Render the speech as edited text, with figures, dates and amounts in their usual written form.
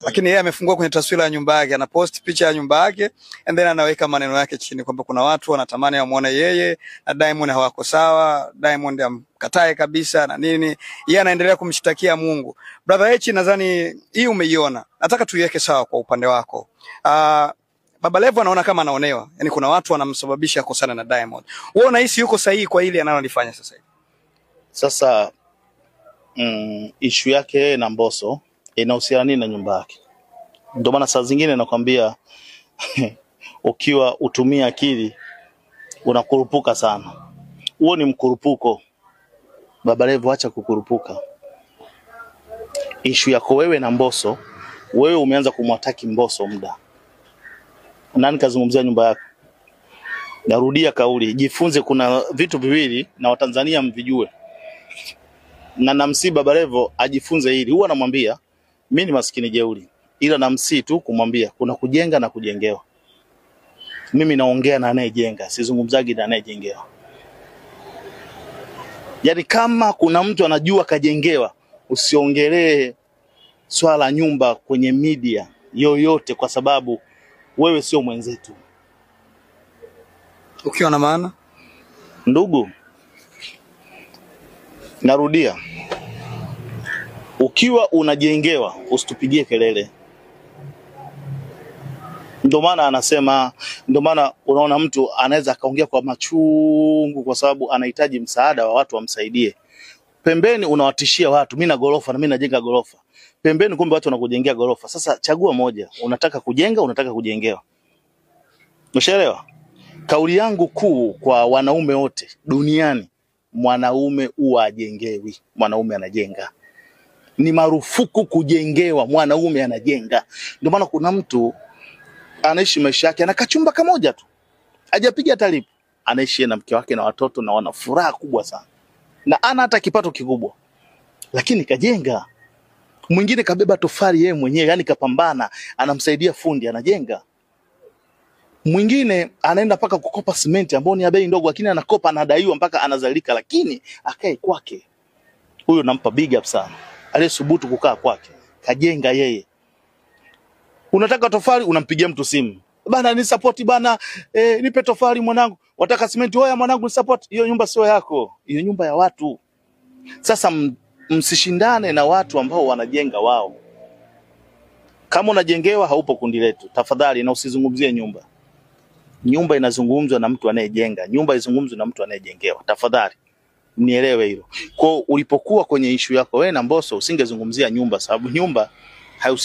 Lakini yeye amefungua kwenye taswira ya nyumba yake, anapost picha ya nyumba yake and then anaweka maneno yake chini kwamba kuna watu wanatamani wamuone yeye na Diamond hawako sawa, Diamond amkatae kabisa na nini. Yeye anaendelea kumshtakia Mungu. Brother H, nadhani hii umeiona. Nataka tuiweke sawa kwa upande wako. Baba Levo anaona kama anaonewa. Yaani kuna watu wanamsababisha kukosana na Diamond. Wewe unahisi yuko sahihi kwa ile analolifanya sasa hivi? Sasa issue yake yeye na Mbosso inahusiana nini na nyumba yake? Ndio maana saa zingine nakwambia ukiwa utumia akili unakurupuka sana. Huo ni mkurupuko. Baba Levo, acha kukurupuka. Issue yako wewe na Mbosso, wewe umeanza kumwataki Mbosso muda. Nani kazungumzia nyumba yako? Narudia kauli, jifunze kuna vitu viwili na Watanzania mvijue. Na namsi Baba Levo ajifunze hili. Huwa namwambia mimi ni maskini jeuri, ila namsi tu kumwambia kuna kujenga na kujengewa. Mimi naongea na anayejenga, sizungumzagi na anayejengewa. Yaani kama kuna mtu anajua kajengewa, usiongelee swala nyumba kwenye media yoyote, kwa sababu wewe sio mwenzetu. Ukiwa na maana? Ndugu, narudia, ukiwa unajengewa usitupigie kelele. Ndio maana anasema, ndio maana unaona mtu anaweza akaongea kwa machungu kwa sababu anahitaji msaada wa watu wamsaidie. Pembeni unawatishia watu, mimi na gorofa na mimi najenga gorofa. Pembeni kumbe watu wanakujengea gorofa. Sasa chagua moja, unataka kujenga, unataka kujengewa. Ushaelewa? Kauli yangu kuu kwa wanaume wote duniani, mwanaume huwa ajengewi, mwanaume anajenga. Ni marufuku kujengewa, mwanaume anajenga. Ndio maana kuna mtu anaishi maisha yake ana kachumba kamoja tu, hajapiga hata lipo, anaishi na mke wake na watoto na wana furaha kubwa sana, na ana hata kipato kikubwa, lakini kajenga. Mwingine kabeba tofali yeye mwenyewe, yani kapambana, anamsaidia fundi, anajenga. Mwingine anaenda mpaka kukopa simenti ambayo ni ya bei ndogo, lakini anakopa, anadaiwa mpaka anazalika, lakini akae kwake. Huyo nampa big up sana, aliyesubutu kukaa kwake, kajenga yeye. Unataka tofali, unampigia mtu simu, bana ni support bana, nipe tofali mwanangu. Wataka simenti, oya mwanangu ni support. Hiyo nyumba sio yako, hiyo nyumba ya watu. Sasa msishindane na watu ambao wanajenga wao. Kama unajengewa haupo kundi letu, tafadhali, na usizungumzie nyumba. Nyumba inazungumzwa na mtu anayejenga, nyumba izungumzwe na mtu anayejengewa. Tafadhali mnielewe hilo. Kwa ulipokuwa kwenye issue yako wewe na Mbosso, usingezungumzia nyumba, sababu nyumba haihusiani.